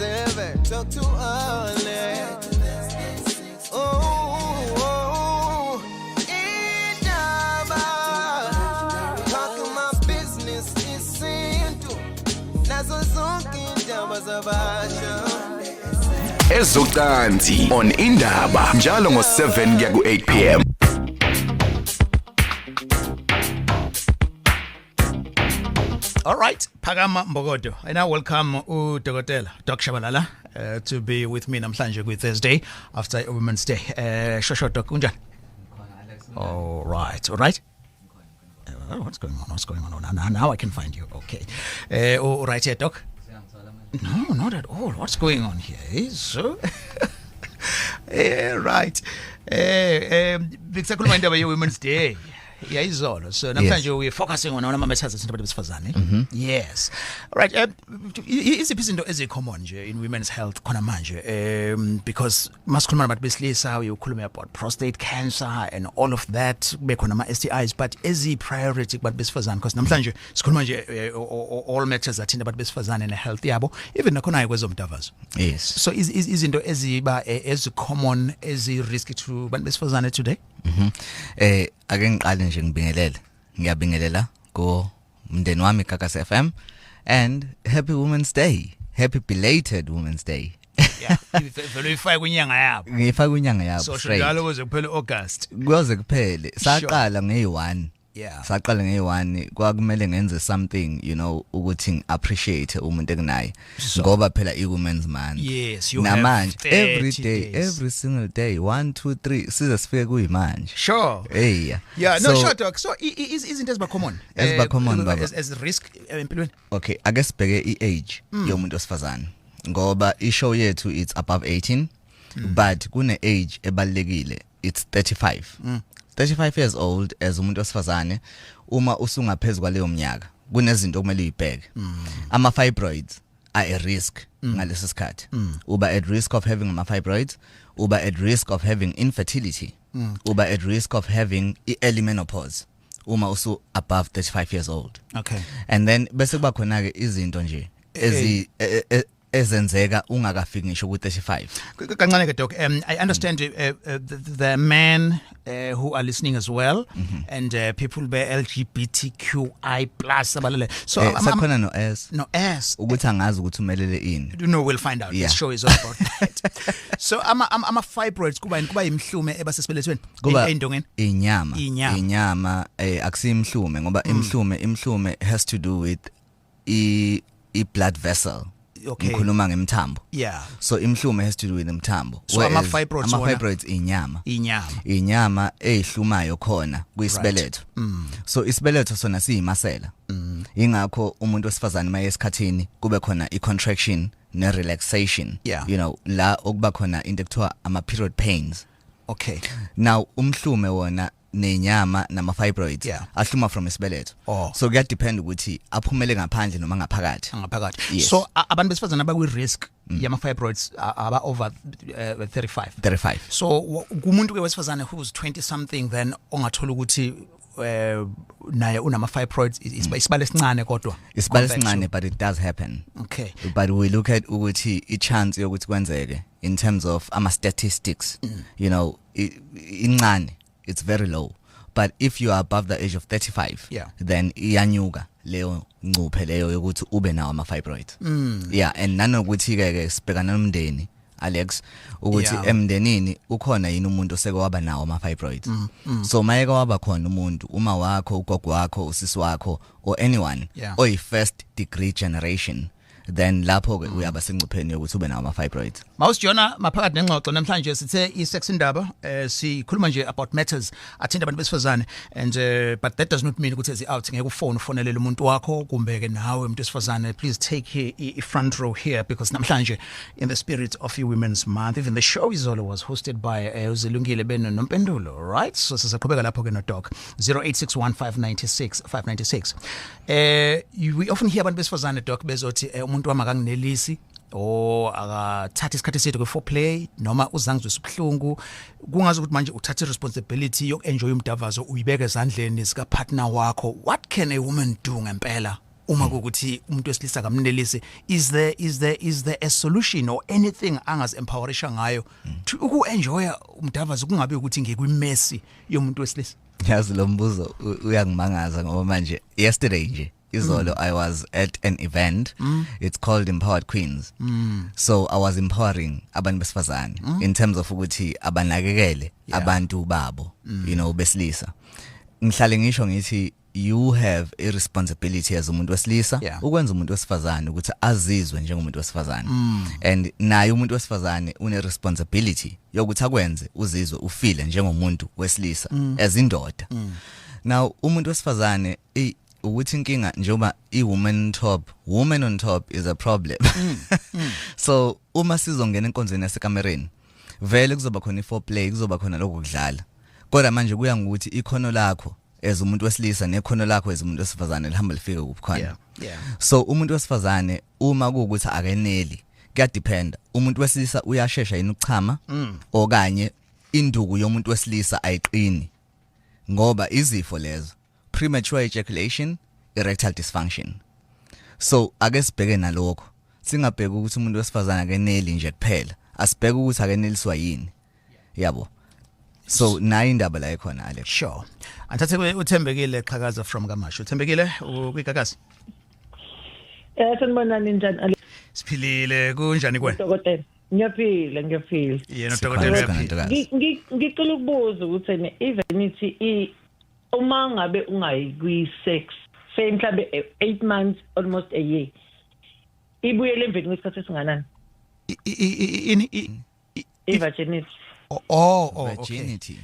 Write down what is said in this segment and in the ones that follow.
7, talk to Alex. Oh, oh, indaba. Talking my business isintu. Nazo zonke indaba zabasha. Ezocansi on Indaba njalo ngo7 kuya ku8 pm. All right, Phakama Mbokodo. I now welcome uDokotela Doc Shabalala to be with me namhlanje kwi Thursday after Women's Day. Shosho Doc, unjani? All right, all right. What's going on? What's going on? Now I can find you. Okay. All right here, Doc. No, not at all. What's going on here? So right. Bekusakhuluma indaba ye Women's Day. Yayizolo. So namhlanje yes, we're focusing on ama matters asinto abantu besifazane. Yes. All right. Iziphi izinto ezi-common nje in women's health khona manje? Because masikhuluma nabantu besilisa uyokhuluma about prostate cancer and all of that, kube khona ama STIs, but ezi priority kubantu besifazane, because namhlanje sikhuluma nje all matters athinta abantu besifazane ne health yabo, even nakhona kwezomdavazo. Yes. So izinto eziba ezi common, ezi risk to bantu besifazane today? Ake ngiqale nje ngibingelele. Ngiyabingelela ko mndeni wami Gagasi FM, and happy Women's Day. Happy belated Women's Day. Yeah, vele uyifake kwinyanga yabo. Ngiyifaka kwinyanga yabo. So njalo kuze kuphele August. Kuze kuphele. Saqala ngeyi1. Yeah. Saqala ngeyi1 kwakumele ngenze something, you know, ukuthi ngiappreciate umuntu ekunaye. Ngoba phela i Women's Month. Yes, you namanje have every day, days. Every single day, 1 2 3 size sifike kuyimanje. Sure. Hey. Yeah, no, so, sure Doc. So izinto eziba common. Eziba common baba. As risk empilweni. Okay, ake sibheke iage yomuntu osifazane. Ngoba i show yethu it's above 18, but kune age ebalekile, it's 35. 35 years old as umuntu osifazane, uma usungaphezulu kwaleyo minyaka kunezinto okumele uyibheke. Ama fibroids are a risk ngaleso sikhathi. Uba at risk of having ama fibroids, uba at risk of having infertility, uba at risk of having early menopause uma usu above 35 years old. Okay. And then bese kuba khona ke izinto nje ezi ezenzeka ungakafiki ngisho ku 35. Kancane ke Doc, I understand the men who are listening as well, and people be LGBTQI+ abalele. So sakhona no S. No S. Ukuthi angazi ukuthi umelele ini. No, we'll find out. Yeah. This show is all about that. So ama fibroids kuba yini? Kuba imhlume ebasesibelethweni, endongeni. Inyama. Inyama akusimhlume ngoba imhlume has to do with i blood vessel. Okay. Ngikhuluma ngemthambo. Yeah. So imhlume has to do with imthambo. So ama fibroids, ama fibroids inyama. Inyama ehlumayo khona kuyisibeletho. Right. So isibeletho sona siyimasela. Ingakho umuntu osifazane maye esikhathini kube khona i contraction ne relaxation. Yeah. You know, la okuba khona into ekuthiwa ama period pains. Okay. Now umhlume wona nenyama nama fibroids yeah, ahluma from isibeletho. Oh. So kuya depend ukuthi aphumele ngaphandle noma ngaphakathi. Ngaphakathi. Yes. So abantu besifazana abakwi risk yama fibroids aba over 35. 35. So kumuntu ke wesifazane who's 20 something then ongathola ukuthi naye unama fibroids, isibalo esincane kodwa. Isibalo esincane, but it does happen. Okay. But we look at ukuthi i chance yokuthi kwenzeke in terms of ama statistics, you know, incane. It's very low. But if you are above the age of 35, yeah, then iyanyuka leyo ngcuphe leyo yokuthi ube nawo ama fibroids. Yeah, and nanokuthi ke sibhekana nomndeni Alex ukuthi yeah, emndenini ukhona yini umuntu oseke waba nawo ama fibroids. So mayeke waba khona umuntu, uma wakho, ugogo wakho, usisi wakho or anyone yeah, oyi first degree generation, then lapho ke uyaba sengcupheni yokuthi ube nawo ama fibroids. Mawusijona maphakathi nengxoxo namhlanje sithe i sex indaba, sikhuluma nje about matters athinta abantu besifazane, and but that does not mean ukuthi ezi out ngeke ufone ufonelele umuntu wakho kumbe ke nawe umuntu wesifazane. Please take a front row here, because namhlanje in the spirit of your Women's Month, even the show izolo was hosted by Uzilungile Beno Nompendulo, right? So sisaqhubeka lapho ke no Doc 0861596596. We often hear abantu besifazane Doc bezothi umuntu wami akanginelisi o akathatha isikhathi eside kwe foreplay noma uzangizwisa ubuhlungu, kungazi ukuthi manje uthatha responsibility yokuenjoy umdavazo uyibeke ezandleni zika partner wakho. What can a woman do ngempela Uma kukuthi umuntu wesilisa kamnelisi, is there a solution or anything angazi empowerisha ngayo to uku enjoy umdavazo, kungabe ukuthi ngikwi-mercy yomuntu wesilisa? Yazi, lo mbuzo uyangimangaza ngoba manje yesterday nje, izolo, I was at an event. It's called Empowered Queens. So I was empowering abantu besifazane in terms of ukuthi abanakekele abantu babo besilisa. Ngihlale ngisho ngithi you have a responsibility as umuntu wesilisa ukwenza umuntu wesifazane ukuthi azizwe njengomuntu wesifazane, and naye umuntu wesifazane une responsibility yokuthi akwenze uzizwe ufile njengomuntu wesilisa, as indoda. Now umuntu wesifazane, ukuthi inkinga njengoba i-woman top, woman on top is a problem. So uma sizongena enkonzweni yasekamereni, vele kuzoba khona i-foreplay, kuzoba khona lokho kudlala, kodwa manje kuya ngokuthi ikhono lakho as umuntu wesilisa nekhono lakho as umuntu wesifazane lihamba lifike kuphi khona. So umuntu wesifazane uma kuwukuthi akeneli, kuyadependa umuntu wesilisa uyashesha yini ukuchama okanye induku yomuntu wesilisa ayiqini, ngoba izifo lezo, premature ejaculation, erectile dysfunction. So ake sibheke nalokho, singabheki ukuthi umuntu wesifazane akeneli nje kuphela, asibheke ukuthi akeneliswa yini, yabo. So nayi indaba la ekhona, Alex. Sure, anthathe uThembekile Xhakaza from KwaMashu. Uthembekile, ukwigagasi. Sanibonani, njani Alex? Siphilile, kunjani kwena? Dokotela. Ngiyaphila, ngiyaphila. Yena Sikhona, dokotela sikhona, uyaphila. ntokazi. Ngicela ukubuza ukuthi ne i-virginity uma ngabe ungayi kwi sex, say mhlambe 8 months, almost a year, ibuyele emveni kwesikhathi esinganani? Ini I-virginity. Oh, okay. Virginity.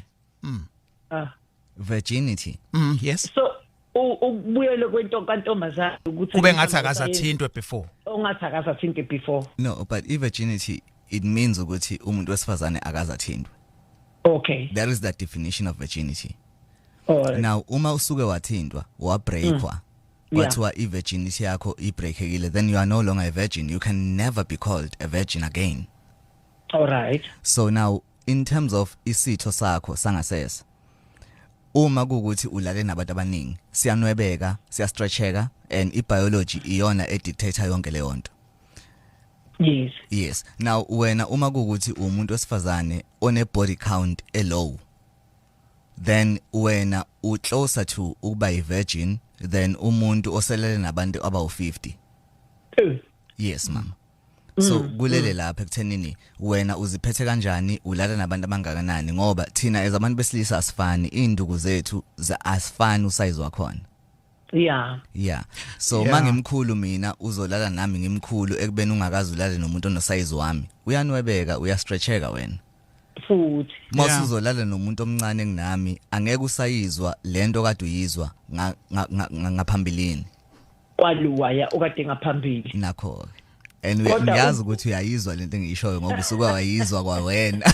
Ah. Virginity. Yes. So ukubuyela kwento kantombazana ukuthi Kube ngathi akazathintwe before. Ongathi akazathintwe before. No, but i-virginity, it means ukuthi umuntu wesifazane akazathintwe. That is the definition of virginity. All right. Now uma usuke wathintwa, wabreakwa, kwathiwa i-virginity yakho ibreakekile, then you are no longer a virgin. You can never be called a virgin again. All right. So now in terms of isitho sakho sangasese, uma kuukuthi ulale nabantu abaningi, siyanwebeka, siyastretcheka, and ibiology iyona edictate yonke leyo nto. Yes, now wena uma kuukuthi umuntu wesifazane one body count elow, then wena u closer to ukuba i virgin than umuntu oselele nabantu abawu50. Yes mama, so kulele lapha ekuthenini wena uziphethe kanjani, ulala nabantu abangakanani, ngoba thina as abantu besilisa asifani, induku zethu asifani usize wakhona. Yeah, so mangimkhulu mina, uzolala nami ngimkhulu, ekubeni ungakazi ulale nomuntu onosize wami, uyanwebeka, uyastretcheka wena. Futhi. Mawusuzolala nomuntu omncane kunami, angeke usayizwa lento kade uyizwa ngaphambilini. Kwaluwaya okade ngaphambili. Nakho ke, and Kodwa ngiyazi ukuthi uyayizwa lento engiyishoyo ngoba usuke wayizwa kwawena.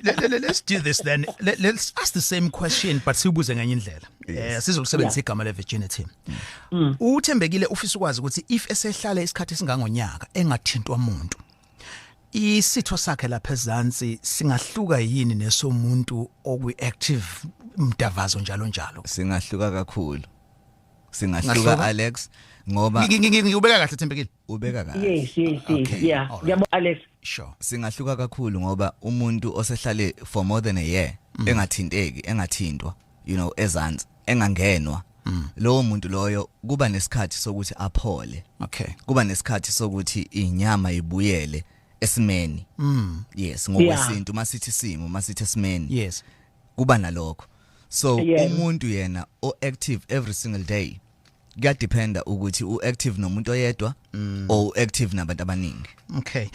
Let's do this then. Let's ask the same question but sibuze ngenye indlela. Sizokusebenzisa igama le virginity. Uthembekile ufisa ukwazi ukuthi if esehlale isikhathi esingangonyaka engathintwa umuntu, isitho sakhe lapha ezansi singahluka yini nesomuntu okwi active mdavazo njalo njalo? Singahluka kakhulu, singahluka. Singahluka? Alex, ngoba Ngikubeka kahle, Thembekile? Ubeka kahle. Yes. Okay. Yeah. All right. Yabo, Alex. Sure. Singahluka kakhulu ngoba umuntu osehlale for more than a year engathinteki, engathintwa ezansi, engangenwa, lowo muntu loyo kuba nesikhathi sokuthi aphole. Kuba nesikhathi sokuthi inyama ibuyele esimeni, yes, ngokwesintu masithi isimo, masithi esimeni. Kuba nalokho. So umuntu yena o active every single day, kuyadependa ukuthi u active nomuntu oyedwa or u active nabantu abaningi. Okay.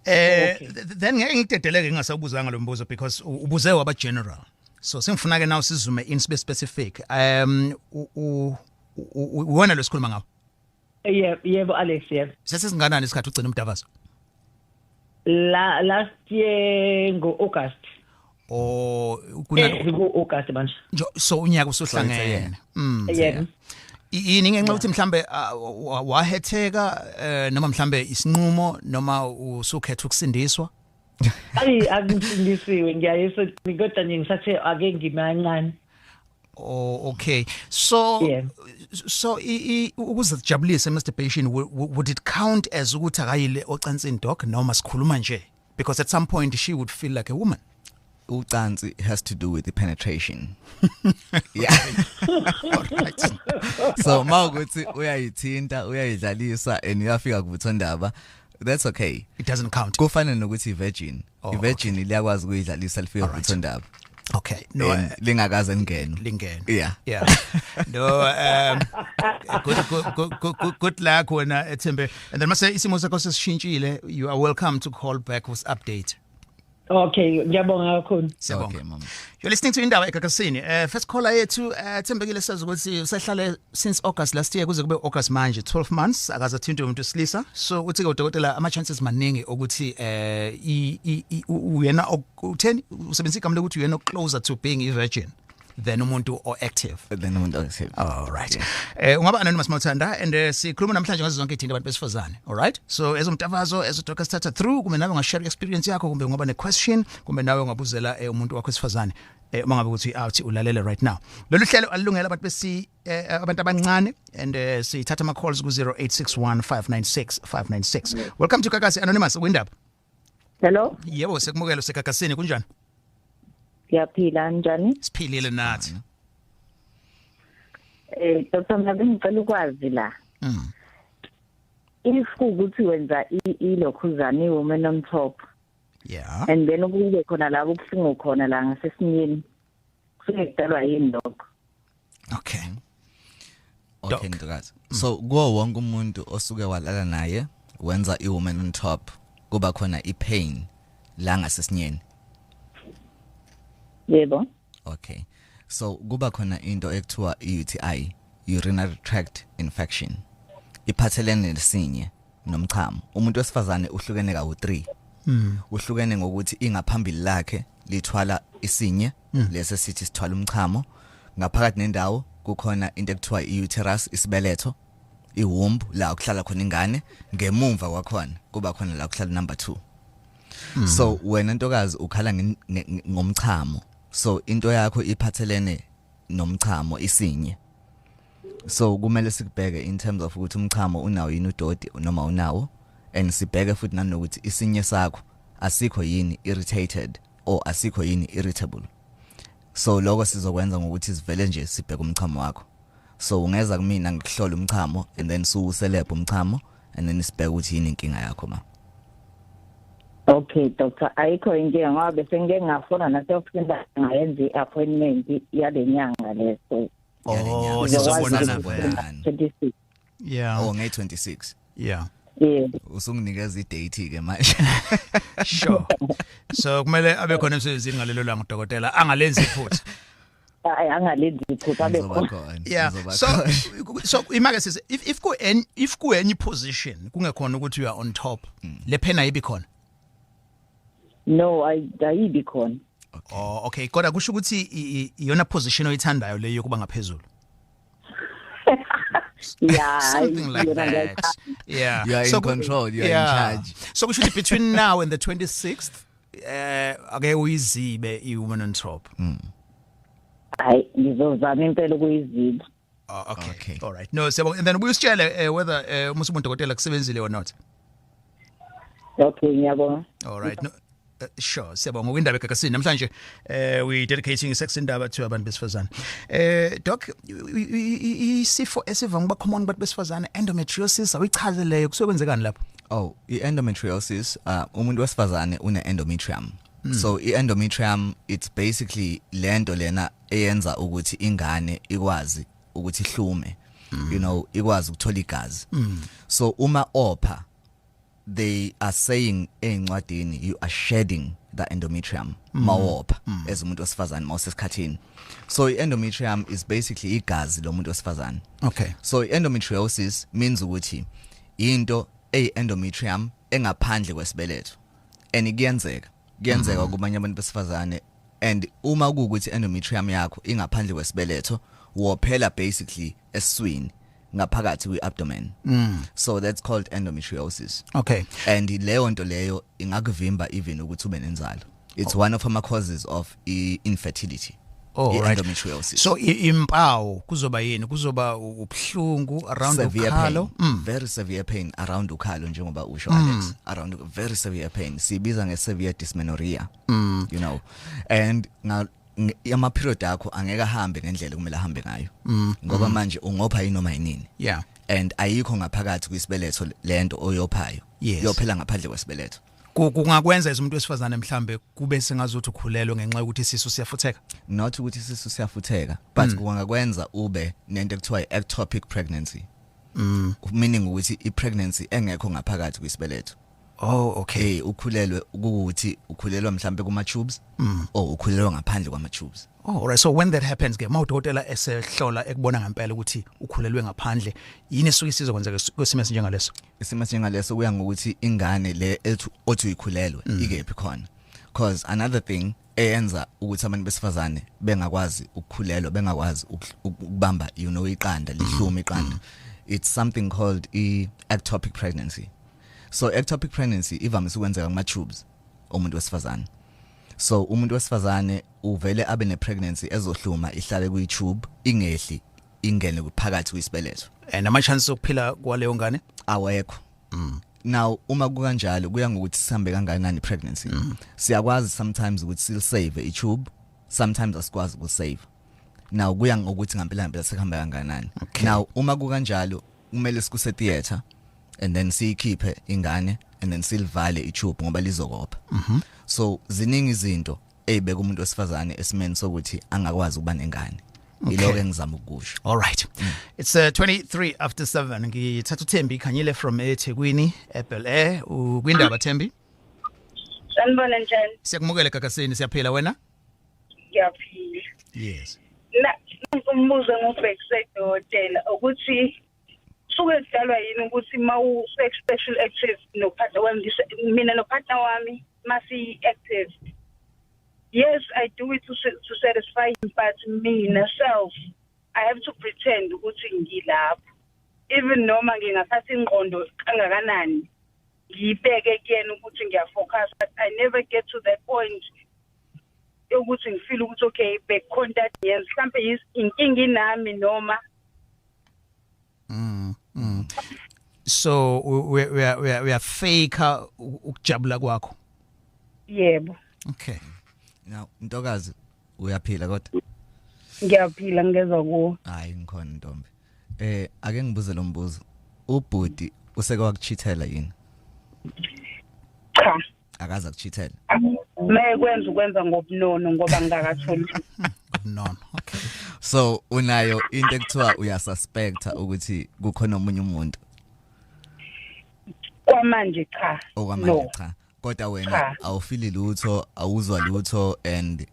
Then ngeke ngikudedeleke ngingasabuzanga lo mbuzo because ubuze waba general. So sengifuna ke now sizoome in, sibe specific. Wena lo sikhuluma ngawo. Yebo Alex, yebo. Sesesinganani isikhathi ugcina umdavazo? La last year ngo August. O kuna Ngo August manje. So unyaka So it's a year. usuhlangene. Yebo. Yini, ngenxa ukuthi mhlambe wahetheka, noma mhlambe isinqumo, noma usukhetha ukusindiswa? Ayi, angisindisiwe, ngiyayisa, kodwa nje ngisathe ake ngime kancane. Oh, okay. So Yeah. so ukuzijabulisa, masturbation, would it count as ukuthi akayile ocansini, doc, noma sikhuluma nje? Because at some point she would feel like a woman. Ucansi has to do with the penetration, yeah. All right. So mawukuthi uyayithinta, uyayidlalisa and uyafika kuvuthondaba, that's okay. It doesn't count. Kufana nokuthi i-virgin, i-virgin liyakwazi ukuyidlalisa lifike kuvuthondaba Okay. No. And lingakaze lingene. Lingene. Yeah. Yeah. No, good luck wena, Ethembe. And then mase isimo sakho sesishintshile, you are welcome to call back with update. Okay, ngiyabonga kakhulu. Siyabonga. Okay, mama. You're listening to Indaba Egagasini. First caller yethu, Thembekile, says ukuthi usehlale since August last year kuze kube August manje, 12 months, akaze athinte umuntu wesilisa. So uthi ke udokotela ama chances maningi ukuthi uyena utheni, usebenzisa igama lokuthi uyena closer to being a virgin than umuntu o active. Then umuntu active. All right. Ungaba anonymous mawuthanda and sikhuluma namhlanje ngazo zonke izinto abantu besifazane. All right? So ezomtavazo, ezodoka sithatha through, kumbe nawe ungashare experience yakho, kumbe ungaba ne question, kumbe nawe ungabuzela umuntu wakho wesifazane uma ngabe ukuthi out ulalele right now. Lolu hlelo alungela abantu besi abantu abancane and sithatha ama calls ku 0861596596. Welcome to Gagasi, anonymous kwindaba. Hello. Yebo, sekumukelo seGagasini, kunjani? Ngiyaphila, njani? Siphilile nathi. Dr. Mnabe, ngicela ukwazi la. If kuwukuthi wenza ilokhuzana, i-woman on top, and then kube khona la kubuhlungu khona la ngasesinyeni, kusuke kudalwa yini lokho? Okay. Okay, ntokazi. So kuwo wonke umuntu osuke walala naye wenza i-woman on top, kuba khona i-pain la ngasesinyeni? Yebo. Okay. So kuba khona into ekuthiwa i-UTI, urinary tract infection. Iphathelene nesinye nomchamo. Umuntu wesifazane uhlukene kawu3. Uhlukene ngokuthi ingaphambili lakhe lithwala isinye, lesi sithi sithwala umchamo. Ngaphakathi nendawo kukhona into ekuthiwa i-uterus, isibeletho, i-womb la kuhlala khona ingane, ngemumva kwakhona kuba khona la kuhlala number 2. So wena ntokazi ukhala ngomchamo. So into yakho iphathelene nomchamo, isinye. So kumele sikubheke in terms of ukuthi umchamo unawo yini udoti noma unawo, and sibheke futhi nanokuthi isinye sakho asikho yini irritated or asikho yini irritable. So lokho sizokwenza ngokuthi sivele nje sibheke umchamo wakho. So ungeza kumina ngikuhlola umchamo and then suwuselebhe umchamo and then sibheke ukuthi yini inkinga yakho, ma. Okay doctor, ayikho inkinga ngoba bese ngike ngafona nase-ofisini ngayenza i-appointment yale nyanga le, so Oh, ngizokwazi sizobonana. ukuthi 26. Yeah. Oh, nge-26. Yeah. Yeah. Usunginikeza i-date ke manje. Sure. So kumele abe khona emsebenzini ngalelo langa udokotela, angalenzi iphutha. Hayi, angalenzi iphutha, abe Ngizoba khona. khona. Ngizoba So khona. so imake sisi, if ku any position kungekhona ukuthi you are on top, le pain ayibi khona? No, ayibi khona. Oh, okay. Kodwa kusho ukuthi iyona position oyithandayo leyo yokuba ngaphezulu. Yeah. Something like Yona that. ngiyayithanda. Yeah. You are in control, you are in charge. So kusho ukuthi between now and the 26th ake uyizibe i-woman on top. Hayi, ngizozama impela ukuyiziba. Oh, okay. Okay. All right. No, siyabonga. And then uyusitshele whether uma umuntu dokotela kusebenzile or not. Okay, ngiyabonga. All right. No, sure. Siyabonga kwindaba eGagasini namhlanje, we dedicating sex indaba to abantu besifazane. Doc, isifo esivama ukuba common kubantu besifazane, endometriosis, awuyichaze leyo, kusuke kwenzekani lapho? Oh, i-endometriosis, umuntu wesifazane une-endometrium. So i-endometrium, it's basically lento lena eyenza ukuthi ingane ikwazi ukuthi ihlume. Ikwazi ukuthola igazi. So uma opha, they are saying encwadini you are shedding the endometrium mawopha as umuntu wesifazane mawusesikhathini. So i-endometrium is basically igazi lomuntu wesifazane. So endometriosis means ukuthi into eyi-endometrium engaphandle kwesibeletho. And kuyenzeka kubanye abantu besifazane, and uma kuwukuthi endometrium yakho ingaphandle kwesibeletho, wophela basically esiswini ngaphakathi kwi-abdomen. So that's called endometriosis. And leyo nto leyo ingakuvimba even ukuthi ube nenzalo. It's one of ama causes of infertility. Oh, right. I-endometriosis. So impawu kuzoba yini? Kuzoba ubuhlungu around Severe ukhalo. pain, very severe pain around ukhalo, njengoba usho, Alex, around very severe pain, sibiza nge severe dysmenorrhea, and ama period akho angeke ahambe ngendlela kumele ahambe ngayo, ngoba manje ungopha yinoma yinini and ayikho ngaphakathi kwisibeletho lento oyophayo, yophela ngaphandle kwesibeletho. Kungakwenza umuntu wesifazane mhlambe kube sengazuthi ukhulelwe ngenxa yokuthi isisu siyafutheka? Not ukuthi isisu siyafutheka, but kungakwenza ube nento ekuthiwa i-ectopic pregnancy, meaning ukuthi i-pregnancy engekho ngaphakathi kwisibeletho. Oh, okay. Ukhulelwe ukuthi ukhulelwa mhlambe kuma tubes or ukhulelwa ngaphandle kwama tubes. Oh, all right. So when that happens ke, mawudokotela esehlola ekubona ngempela ukuthi ukhulelwe ngaphandle, yini esuke isizokwenzeka kwesimo esinjengaleso? Isimo njengaleso kuya ngokuthi ingane le ethi othi uyikhulelwe ikephi khona, cause another thing eyenza ukuthi abantu besifazane bengakwazi ukukhulelwa, bengakwazi ukubamba iqanda lihluma iqanda, it's something called i-ectopic pregnancy. So ectopic pregnancy ivamise ukwenzeka kuma tubes omuntu wesifazane. So umuntu wesifazane uvele abe ne-pregnancy ezohluma ihlale kuyi-tube, ingehli ingene phakathi kwisibeletho. And ama chances okuphila kwaleyo ngane? Awekho. Now uma kukanjalo, kuya ngokuthi sihambe kangakanani pregnancy. Siyakwazi sometimes ukuthi silisave i-tube, sometimes asikwazi ukusave. Now kuya ngokuthi ngempela ngempela sekuhambe kangakanani. Now uma kukanjalo, kumele sikuse theater and then siyikhiphe ingane and then silivale i-tube ngoba lizokopha. So ziningi izinto ezibeka umuntu wesifazane esimeni sokuthi angakwazi ukuba nengane. Iloko engizama ukusho. All right. It's 23 after 7. Ngithatha uThembi Khanyile from eThekwini, Apple Air. Ukwindaba, Thembi. Sanibona, njani? Siyakumukela gagasini, siyaphila, wena? Ngiyaphila. Yes. Na umbuzo ngobhekise dokotela ukuthi suke kudalwa yini ukuthi mawu sexual active nopartner wami, mina nopartner wami masi active. Yes, I do it to satisfy him, but mina self I have to pretend ukuthi ngilapho. Even noma ngingathatha ingqondo kangakanani ngiyibeke kuyena ukuthi ngiyafocus, but I never get to that point ukuthi ngifeel ukuthi okay, bekukhona yenza mhlambe inkinga inami noma So we are fake ukujabula kwakho. Yebo. Okay. Now ntokazi, uyaphila kodwa? Ngiyaphila, ngezwa kuwo. Hayi, ngikhona ntombi. Ake ngibuze lo mbuzo, ubhuti useke wakuchithela yini? Cha. Akaza kuchithela? Mayekwenza ukwenza ngobunono ngoba ngingakatholi. Ngobunono, okay. So unayo into ekuthiwa uyasuspecta ukuthi kukhona omunye umuntu? Kwamanje cha. Okwamanje? No. Cha, kodwa wena Cha. awufili lutho, awuzwa lutho, and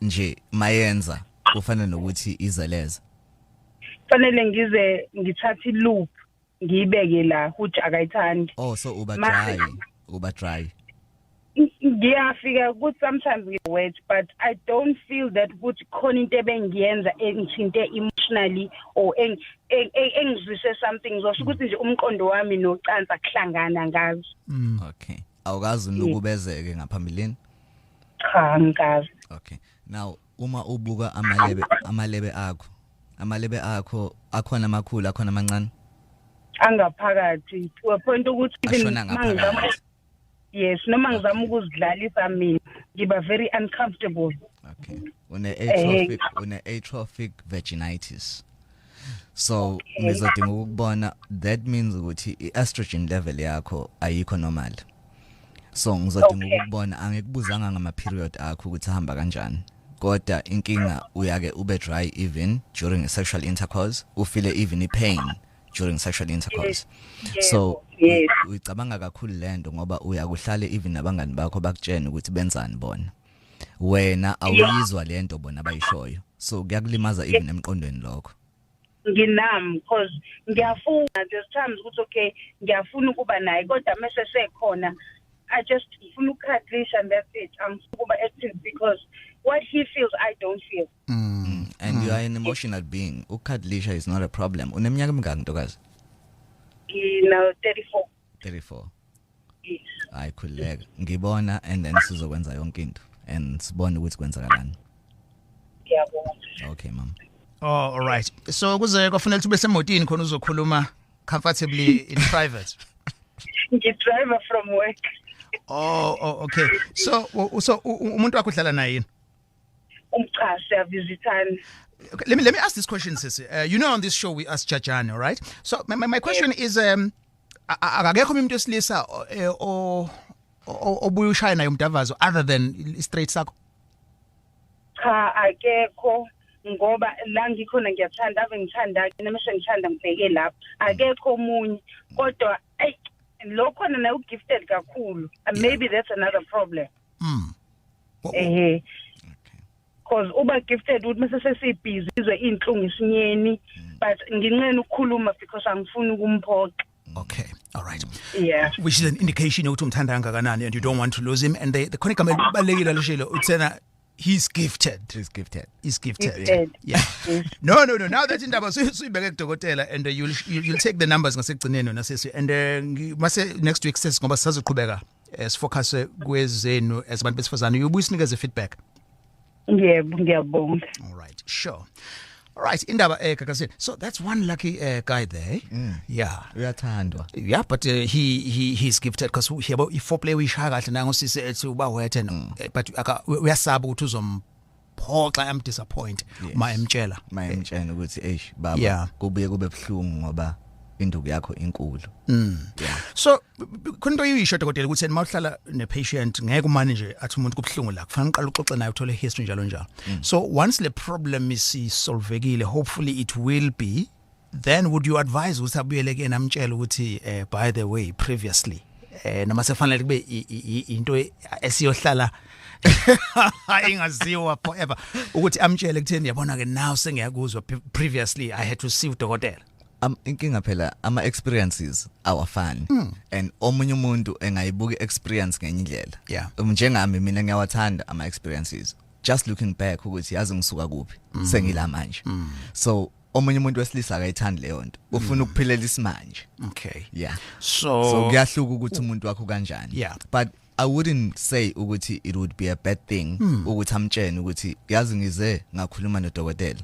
nje mayenza kufana nokuthi izeleza? Fanele ngize ngithathe iloop ngiyibeke la, which akayithandi. Oh, so uba dry, uba dry? Ngiyafika ukuthi sometimes ngi-wet, but I don't feel that ukuthi khona into ebengiyenza engithinte emotionally or engizwise something. Ngizosho ukuthi nje umqondo wami nocansi akuhlangana ngazi. Okay, awukazi unukubezeke ngaphambilini? Cha, ngikazi. Okay, now uma ubuka amalebe akho akhona amakhulu, akhona amancane? Angaphakathi to a point ukuthi even Ashona mangizama ngaphakathi? Yes, noma ngizama ukuzidlalisa mina ngiba very uncomfortable. Okay, une atrophic vaginitis, so ngizodinga ukubona. That means ukuthi i-estrogen level yakho ayikho normal, so ngizodinga ukubona. Angikubuzanga ngama period akho ukuthi ahamba kanjani, kodwa inkinga uyake ube dry even during a sexual intercourse, ufeel even i-pain during sexual intercourse, so uyicabanga kakhulu lento ngoba uyakuhlale even nabangani bakho bakutshena ukuthi benzani bona, wena awuyizwa lento bona abayishoyo, so kuyakulimaza even emqondweni lokho. Nginami because ngiyafuna, there's times ukuthi okay, ngiyafuna ukuba naye, kodwa mase sekhona I just ngifuna ukucuddlisha and that's it. Angifuni ukuba active because what he feels I don't feel. And you are an emotional being. Ukucuddlisha is not a problem. Uneminyaka emingaki, ntokazi? Ngina 34. 34? Yes. Hayi, khululeka, ngibona and then sizokwenza yonke into and sibone ukuthi kwenzakalani. Ngiyabonga. Okay, mama. Oh, all right. So kuze kwafanele ube semotini khona uzokhuluma comfortably in private. Ngi-driver from work. Oh, okay. So umuntu wakho uhlala naye yini? Cha, siyavisithana. Okay, let me ask this question, sisi. You know, on this show we ask Jajane, all right? So my question is, akekho umuntu wesilisa obuye ushaya naye umdavazo other than straight sakho? Cha, akekho, ngoba la ngikhona ngiyathanda, ave ngithanda ke nami, sengithanda ngibheke lapho, akekho omunye, kodwa ey, lo khona naye ugifted kakhulu. Maybe that's another problem. Because uba gifted ukuthi mase sesibhizi izwe inhlungu isinyeni, but nginqena ukukhuluma because angifuni ukumphoqa. Okay, all right. Yeah. Which is an indication yokuthi umthanda kangakanani and you don't want to lose him, and the khona igama elibalulekile lishilo, uthena he's gifted. He's gifted. He's gifted. Gifted. Yeah. No. Now that indaba suyibeke kudokotela, and you'll take the numbers ngasekugcineni nasesi, and mase next week sesi, ngoba sisazoqhubeka sifocus kwezenu as abantu besifazane, uyobuye sinikeze feedback. Yebo, ngiyabonga. All right, sure. All right, indaba eGagasini. So that's one lucky guy there. Yeah. Uyathandwa. Yeah, but he's gifted because yabo i-foreplay uyishaya kahle nangosisi ethi uba wet and but uyasaba ukuthi uzomphoxa, am disappoint ma emtshela. Ma emtshela ukuthi eish baba, kubuye kube buhlungu ngoba induku yakho inkulu. Yeah. So khona into oyisho, dokotela, ukuthi mawuhlala ne-patient ngeke umane nje athi umuntu kubuhlungu la, kufanele uqale uxoxe naye, uthole history, njalo njalo. So once the problem is solvekile, hopefully it will be, then would you advise ukuthi abuyele kuyena amtshele ukuthi by the way, previously, noma sefanele kube into esiyohlala ingaziwa forever, ukuthi amtshele kutheni, yabona ke, now sengiyakuzwa, previously I had to see udokotela? Inkinga phela ama experiences awafani, and omunye umuntu engayibuka experience ngenye indlela. Njengami mina ngiyawathanda ama experiences, just looking back ukuthi yazi ngisuka kuphi, sengila manje. So omunye umuntu wesilisa akayithandi leyo nto, ufuna ukuphilela isimanje. Okay. Yeah. So kuyahluka ukuthi umuntu wakho kanjani. But I wouldn't say ukuthi it would be a bad thing ukuthi amtshene ukuthi yazi ngize ngakhuluma nodokotela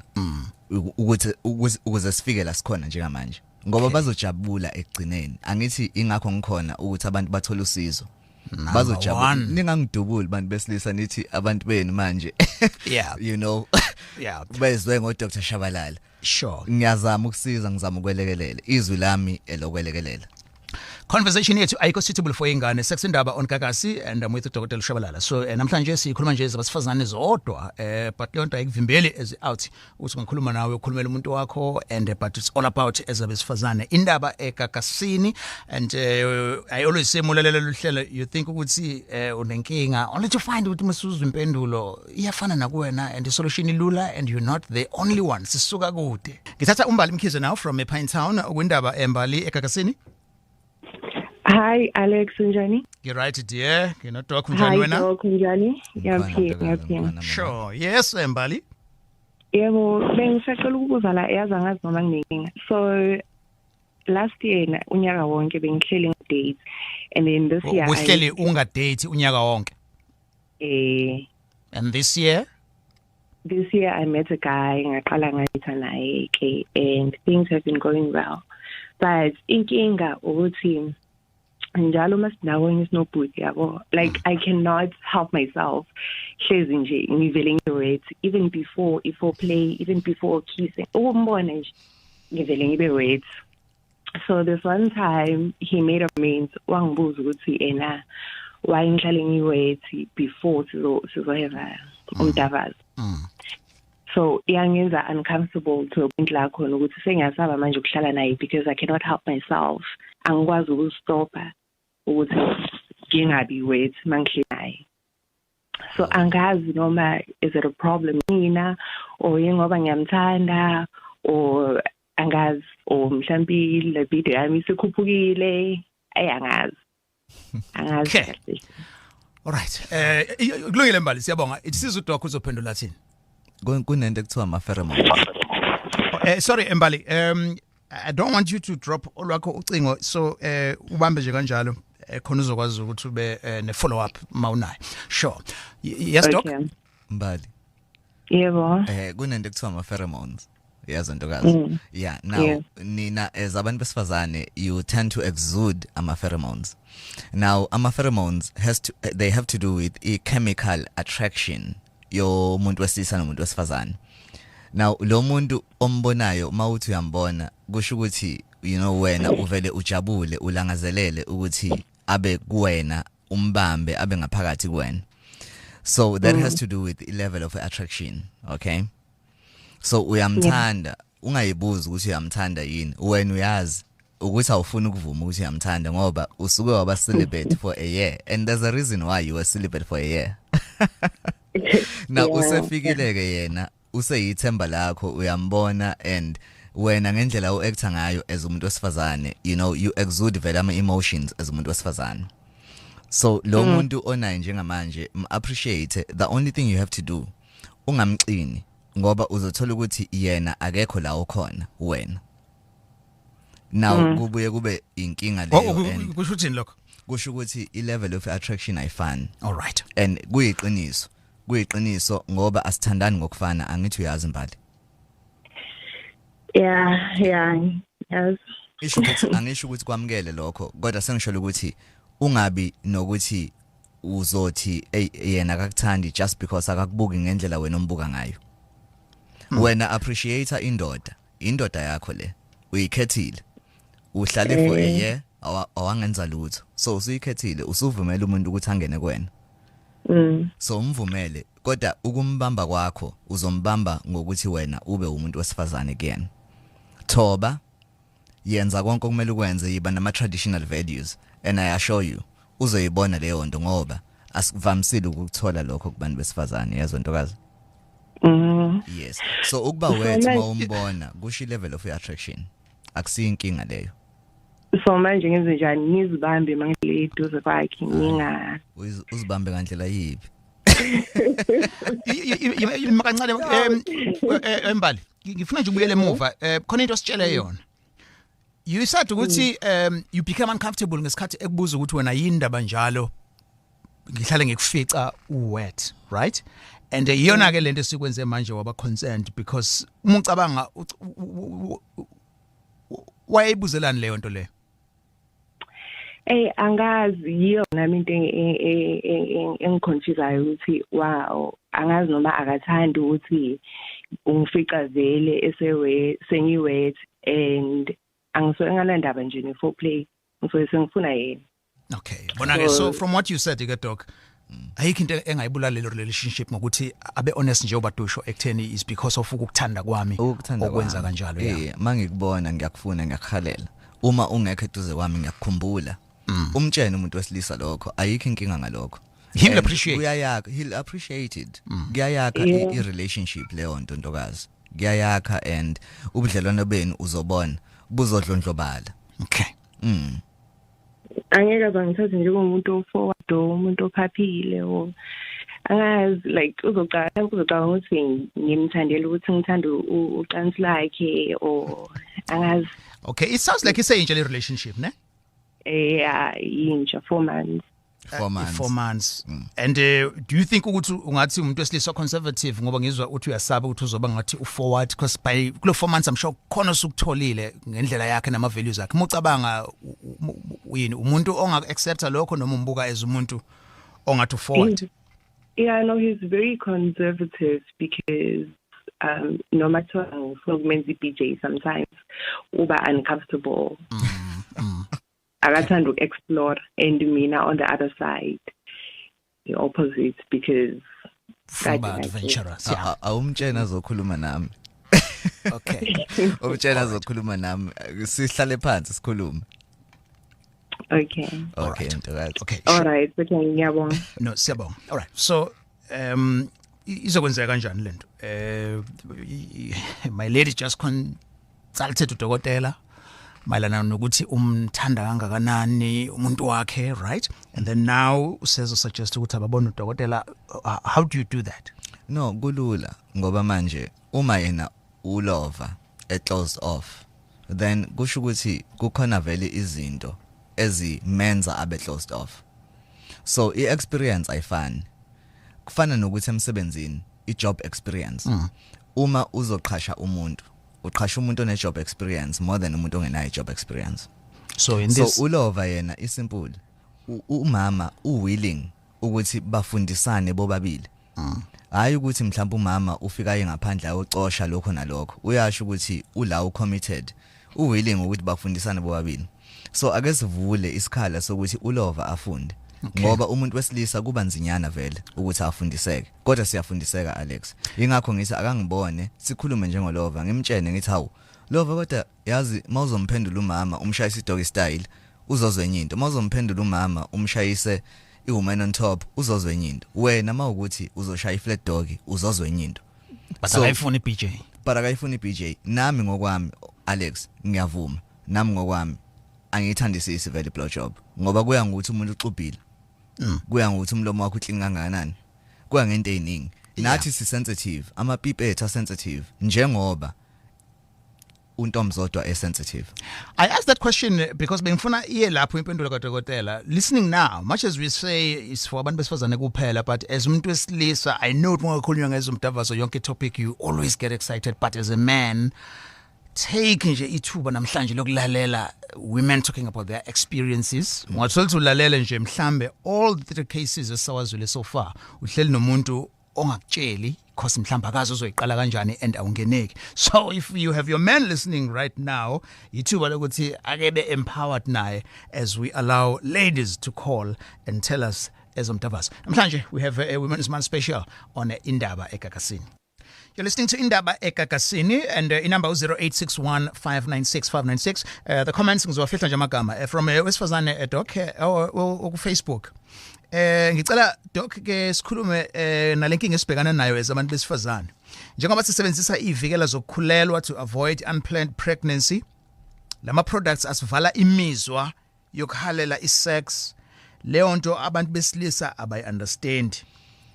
ukuthi ukuze sifike la sikhona njengamanje, ngoba bazojabula ekugcineni. Angithi ingakho ngikhona, ukuthi abantu bathole usizo, bazojabula. Ningangidubuli bantu besilisa, nithi abantu benu manje, you know, bezwe ngo Dr Shabalala. Ngiyazama ukusiza, ngizama ukwelekelela, izwi lami elokwelekelela. Conversation yethu ayikho suitable for ingane. Sex Indaba on Gagasi, and I'm with Dr. Shabalala. So namhlanje sikhuluma nje zabasifazane zodwa, but leyo nto ayikuvimbeli as out ukuthi ngikhuluma nawe, ukhulumela umuntu wakho, and but it's all about ezabesifazane, indaba eGagasini. And I always say, mulalela luhlelo, you think ukuthi unenkinga, only to find ukuthi masuzwe impendulo iyafana nakuwena, and the solution ilula, and you're not the only one. Sisuka kude. Ngithatha uMbali Mkhize now from Pinetown, kwindaba eMbali eGagasini. Hi Alex, unjani? You're right, dear. Ngino-doc, unjani wena? Hi doc, unjani? Ngiyaphila, ngiyaphila. Sure. Yes, Mbali. Yebo, bengisacela ukubuza la, yazi angazi noma nginenkinga. So last year unyaka wonke bengihleli ngi-date, and then this year uhleli unga-date unyaka wonke. And this year? This year I met a guy, ngaqala ngayitha naye ke, and things have been going well. But inkinga ukuthi njalo masindawonye sinobhuti, yabo, like I cannot help myself, hlezi nje ngivele ngi-wet even before i-foreplay, even before kissing, ukumbona nje ngivele ngibe wet. So this one time he made amends, wangibuza ukuthi ena why ngihlale ngi-wet before sizoheva umdavazo. So iyangenza uncomfortable to a point la khona ukuthi sengiyasaba manje ukuhlala naye because I cannot help myself, angikwazi ukustopa ukuthi ngingabi wet mangihleli naye. So angazi noma is it a problem mina or yingoba ngiyamthanda or angazi, or mhlambi le video yami isikhuphukile, angazi. Okay. All right. Kulungile Mbali, siyabonga. Isiza udoc uzophendula thini? Kunento ekuthiwa ama pheromones. Sorry Mbali, I don't want you to drop olwakho ucingo, so ubambe nje kanjalo, khona uzokwazi ukuthi ube ne follow up mawunayo. Sure. Yes, doc. Mbali. Yebo. Kunento ekuthiwa ama pheromones, yazo ntokazi. Yeah, now nina as abantu besifazane, you tend to exude ama pheromones. Now ama pheromones has to they have to do with a chemical attraction yomuntu wesilisa nomuntu wesifazane. Now lo muntu ombonayo, mawuthi uyambona, kusho ukuthi wena uvele ujabule, ulangazelele ukuthi abe kuwena, umbambe, abe ngaphakathi kuwena. So that has to do with the level of attraction, okay? So uyamthanda, ungayibuza ukuthi uyamthanda yini. Wena uyazi ukuthi awufuni ukuvuma ukuthi uyamthanda ngoba usuke waba celibate for a year, and there's a reason why you were celibate for a year. Now usefikile ke yena, useyithemba lakho, uyambona, and wena ngendlela uacta ngayo as umuntu wesifazane, you exude vele ama emotions as umuntu wesifazane. So lo muntu onaye njengamanje, appreciate. The only thing you have to do, ungamxini, ngoba uzothola ukuthi yena akekho la ukhona wena now. Kubuye kube inkinga leyo and Kusho ukuthini lokho? Kusho ukuthi i level of attraction ayifani. All right. And kuyiqiniso ngoba asithandani ngokufana, angithi uyazi, Mbali? Yeah, yes. Isho ukuthi angisho ukuthi kwamukele lokho, kodwa sengisholo ukuthi ungabi nokuthi uzothi, "Hey, yena akakuthandi," just because akakubuki ngendlela wena ombuka ngayo. Wena appreciate indoda, indoda yakho le uyikhethile, uhlale for a year awangenza lutho, so usuyikhethile, usuvumela umuntu ukuthi angene kuwena. So umvumele, kodwa ukumbamba kwakho uzombamba ngokuthi wena ube umuntu wesifazane kuyena. Thoba, yenza konke okumele ukwenze, yiba nama traditional values, and I assure you uzoyibona leyo nto, ngoba asikuvamisile ukuthola lokho kubantu besifazane, yazo ntokazi. Yes, so ukuba So wethu mawumbona kusho level of attraction, akusiyinkinga leyo. So manje ngenze njani? Ngizibambe mangile eduze kwakhe, nginga Uzibambe ngandlela yipi? Makancane, Embali, ngifuna nje ubuyele emuva. Khona into ositshele yona, you said ukuthi you became uncomfortable ngesikhathi ekubuza ukuthi wena yini indaba njalo ngihlale ngikufica uwet, right? And iyona ke lento esikwenze manje waba concerned, because uma ucabanga wayeyibuzelani leyo nto leyo? Eh, angazi, yiyo nami into engiconfusayo ukuthi wow, angazi noma akathandi ukuthi ungifica vele esewe sengiwet, and angisuke nganandaba nje ne foreplay, ngisuke sengifuna yena. Okay, bona ke, so from what you said ke, doc, ayikho into engayibulala le relationship ngokuthi abe honest nje ubadusho ekutheni is because of ukukuthanda kwami Ukukuthanda okwenza kwami. kanjalo, yeah. Eh, mangikubona ngiyakufuna, ngiyakhalela. Uma ungekho eduze kwami ngiyakukhumbula. Umtshene umuntu wesilisa lokho, ayikho inkinga ngalokho. He will And appreciate. Kuyayakha, he'll appreciate it. Kuyayakha i relationship leyo nto, ntokazi. Kuyayakha, and ubudlelwano benu uzobona buzodlondlobala. Okay. Angeke azangithathe njengomuntu oforward or umuntu ophaphile or angazi, like uzocabanga ukuthi ngimthandela ukuthi ngithanda ucansi lakhe or angazi. Okay, it sounds like iseyintsha le relationship, ne? Eh, yintsha, 4 months. 4 months. 4 months. And do you think ukuthi ungathi umuntu wesilisa conservative, ngoba ngizwa uthi uyasaba ukuthi uzoba ngathi uforward, because by kulo 4 months I'm sure khona usukutholile ngendlela yakhe nama values akhe. Mucabanga uyini, umuntu onga accepta lokho noma umbuka as umuntu ongathi uforward? Yeah, no, he's very conservative because noma kuthiwa ngifuna ukumenza i-BJ, sometimes uba uncomfortable. Akathanda uku-explore, and mina on the other side, the opposite, because Ufuna kade ukuba adventurous, yeah. Awumtshena azokhuluma nami. Okay. Umtshena azokhuluma nami, sihlale phansi sikhulume. Okay. Okay, ntokazi. Okay. All right, okay, ngiyabonga. No, siyabonga. All right. So izokwenzeka kanjani lento? My lady just consulted udokotela mayelana nokuthi umthanda kangakanani umuntu wakhe, right? And then now usezo suggest ukuthi ababone udokotela. How do you do that? No, kulula, ngoba manje uma yena ulova e closed off, then kusho ukuthi kukhona vele izinto ezimenza abe closed off. So i experience ayifani. Kufana nokuthi emsebenzini I-job experience. Uma uzoqhasha umuntu, uqhasha umuntu one job experience more than umuntu ongenayo job experience. So in this So ulova yena isimple, umama uwilling ukuthi bafundisane bobabili. Hayi ukuthi mhlawumbe umama ufika aye ngaphandle ayocosha lokho nalokho. Uyasho ukuthi ula ucommitted, uwilling ukuthi bafundisane bobabili. So ake sivule isikhala sokuthi ulova afunde. Ngoba umuntu wesilisa kuba nzinyana vele ukuthi afundiseke, kodwa siyafundiseka, Alex. Ingakho ngithi akangibone, sikhulume njengolova, ngimtshene ngithi, "Hawu lova, kodwa yazi mawuzomphendula umama umshayise doggy style, uzozwe enye into. Mawuzomphendula umama umshayise iwoman on top, uzozwe enye into. Wena mawukuthi uzoshaya iflat doggy, uzozwe enye into." But akayifuni iBJ. But akayifuni iBJ. Nami ngokwami, Alex, ngiyavuma, nami ngokwami angiyithandisisi vele blow job, ngoba kuya ngokuthi umuntu uxubhile, kuya ngokuthi umlomo wakho uclean kangakanani, kuya ngento eziningi. Nathi si sensitive, amapipi ethu sensitive njengoba untomzodwa esensitive. I asked that question because bengifuna iye lapho impendulo kadokotela. Listening now, much as we say is for abantu besifazane kuphela, but as umuntu wesilisa, I know ukuthi ungakhulunywa ngezomdavazo yonke topic, you always get excited, but as a man, take nje ithuba namhlanje lokulalela women talking about their experiences. Ungathola ukuthi ulalele nje mhlambe all the three cases esawazwile so far, uhleli nomuntu ongakutsheli because mhlawumbe akazi uzoyiqala kanjani and awungeneki. So if you have your man listening right now, ithuba lokuthi ake be empowered naye as we allow ladies to call and tell us ezomdavazo. Namhlanje we have a Women's Month special on Indaba Egagasini. You're listening to Indaba Egagasini and inumber 0861 596 596. The comments ngizowafihla nje amagama from wesifazane, doc, ku Facebook. Ngicela doc ke sikhulume nalenkinga esibhekana nayo as abantu besifazane. Njengoba sisebenzisa ivikela zokukhulelwa to avoid unplanned pregnancy, lama products asivala imizwa yokuhalela isex. Leyo nto abantu besilisa abayi understand.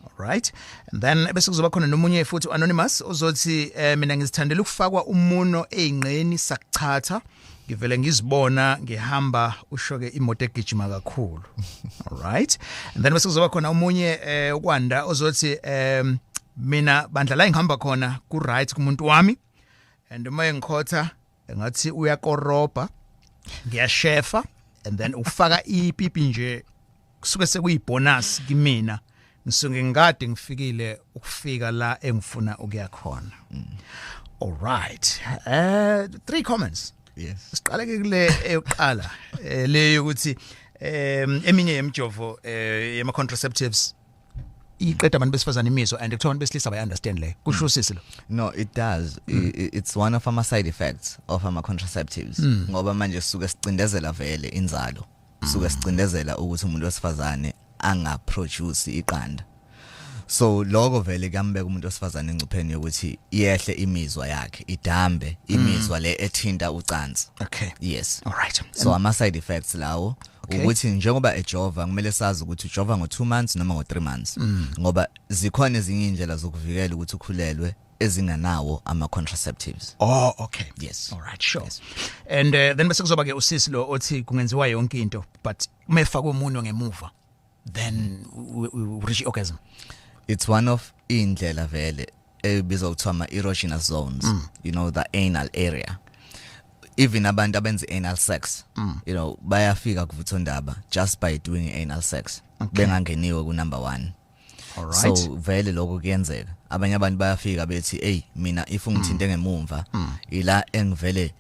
All right. And then bese kuzoba khona nomunye futhi anonymous ozothi, "Mina ngizithandela ukufakwa umuno einqeni sakuchatha, ngivele ngizibona ngihamba ushoke imoto egijima kakhulu." All right. And then bese kuzoba khona omunye, ukwanda, ozothi, "Mina bandla, la ngihamba khona ku right kumuntu wami, and uma engikhotha ngathi uyakoroba, ngiyashefa, and then ufaka ipipi nje kusuke sekuyibonus kimina, ngisuke ngikade ngifikile ukufika la engifuna ukuya khona." All right, three comments. Yes. Siqale ke kule eyokuqala, le yokuthi eminye yemjovo yema contraceptives iqeda abantu besifazane imizwa, and kuthiwa abantu besilisa bayi understand le, kusho usisi lo. No, it does. It's one of ama side effects of ama contraceptives, ngoba manje sisuke sicindezela vele inzalo, suke sicindezela ukuthi umuntu wesifazane anga produce iqanda. So lokho vele kuyambeka umuntu wesifazane engcupheni yokuthi iyehle imizwa yakhe, idambe imizwa le ethinta ucansi. Yes. All right. So ama side effects lawo, ukuthi njengoba ejova, kumele sazi ukuthi ujova ngo 2 months noma ngo 3 months, ngoba zikhona ezinye indlela zokuvikela ukuthi ukhulelwe ezinganawo ama contraceptives. Oh, okay. Yes. All right, sure. And then bese kuzoba ke usisi lo othi kungenziwa yonke into, but uma efaka umunwe ngemuva, then we reach orgasm. It's one of indlela vele ebizwa kuthiwa ama erogenous zones, the anal area. Even abantu abenza anal sex, bayafika kuvuthondaba just by doing anal sex, bengangeniwe ku number 1. All right. So vele lokho kuyenzeka. Abanye abantu bayafika bethi, "Hey, mina if ungithinte ngemumva, ila engivele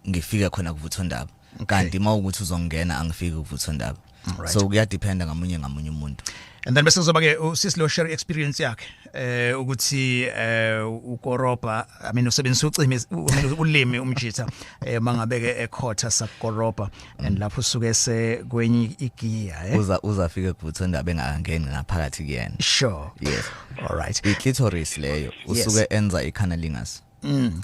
ngifike khona kuvuthondaba." Kanti mawukuthi uzongena, angifiki kuvuthondaba. So kuyadependa ngamunye ngamunye umuntu. And then bese kuzoba ke usisi lo share experience yakhe, ukuthi ukoroba, I mean, usebenzisa ucimi, I mean, ulimi umjitha, mangabe ke ekhotha sakukoroba, and lapho usuke se kwenye igiya. Uza uzafika kuvuthondaba engakangeni ngaphakathi kuyena. Yes. All right. I-clitoris leyo usuke enza i-cunnilingus.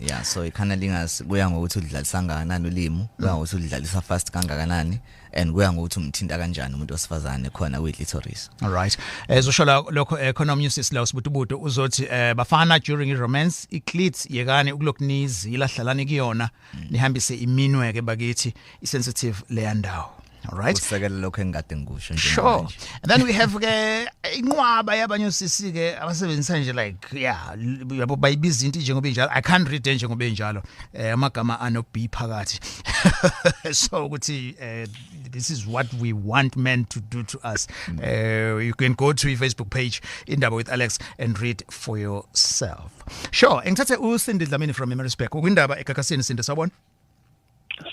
Yeah, so i-cunnilingus kuya ngokuthi udlalisa kangakanani ulimi, kuya ngokuthi udlalisa fast kangakanani, and kuya ngokuthi umthinta kanjani umuntu wesifazane khona kwi-clitoris. All right. Zosho lokho, khona omnye usisi la usibutubutu uzothi, "Bafana, during i-romance, i-clit yekani ukulokunizila, hlalani kuyona, nihambise iminwe ke bakithi, i-sensitive leya ndawo." All right. Usekela lokho engikade ngikusho nje. Sure. And then we have ke inqwaba yabanye osisi ke abasebenzisa nje like, yeah, yabo, bayibiza into njengoba injalo. I can't read njengoba injalo, amagama ano B phakathi. So ukuthi this is what we want men to do to us. You can go to your Facebook page, Indaba with Alex, and read for yourself. Sure. Ngithathe uSindi Dlamini from Maritzburg ukwindaba eGagasini. Sindi, sawubona.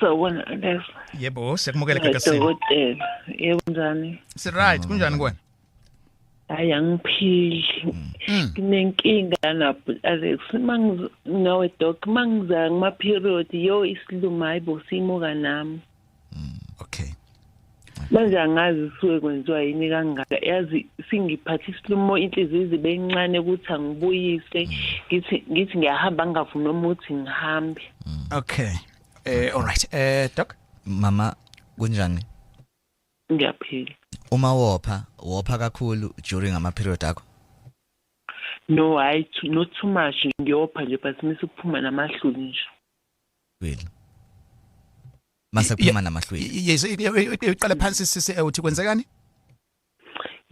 Sawubona, Alex. Yebo, siyakumukela eGagasini. Dokotela. Yebo, njani? Si right, kunjani kuwena? Hayi, angiphili. Nginenkinga lapho, Alex, mangiz nawe doc, mangiza ngama period, yo, isiluma, hayibo, simuka nami. Okay. Manje angazi suke kwenziwa yini kangaka. Yazi singiphatha isilumo, inhliziyo izibe encane ukuthi angibuyise, ngithi ngiyahamba, ngingavumi noma ukuthi ngihambe. Okay. All right. Doc? Mama, kunjani? Ngiyaphila. Uma wopha, wopha kakhulu during ama period akho? No, hayi, not too much. Ngiyopha nje, but mise kuphuma namahluli nje. Well. Mase kuphuma namahlwili. Yes, iqale phansi sisi, uthi kwenzekani?